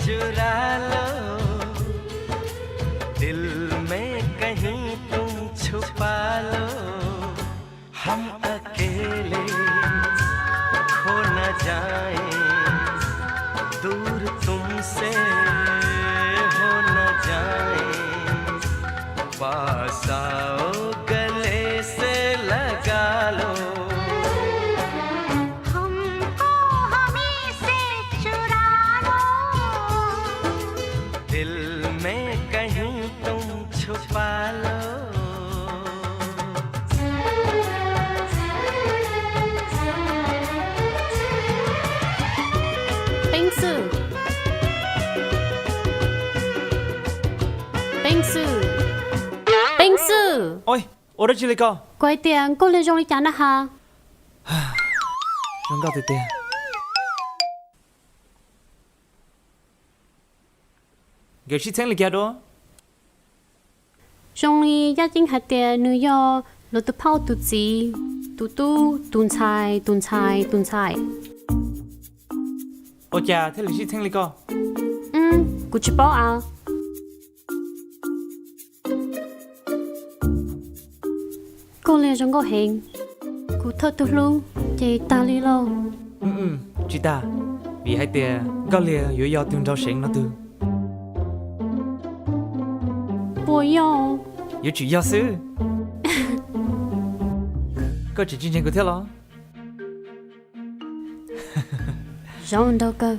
चुरा लो, दिल में कहीं तुम छुपा लो, हम अकेले खो न जाएं, दूर तुमसे हो न जाएं, पास आओ, गले से लगा लो। हमको हमी से चुरा लो, दिल में कहीं तुम छुपा लो। Peev xwm, peev xwm, peev xwm. Ua dab tsi li ko? Kuv hais tias Nkauj Liag zoo li cas na has? Zoo nkauj tiag tiag. Nkawd sib txheeb li cas dua? Zoo li Yaj Ceeb hais tias nws yog luag tus phauj tus txiv, tus tub, tus ntxhais, tus ntxhais, tus ntxhais. Ua cas thiaj li sib txheeb li ko? Kuv tsis paub as. Nkauj Liag zoo nkauj heev, kuv thawj tug hlub ces tag li lauj. Tsis tag, vim hais tias Nkauj Liag yuav yog tus nraug seev no tug. Puas yog? Yuav tsum yog xwb. Koj tseem tsis ntseeg kuv thiab los? Zoo nraug kawg.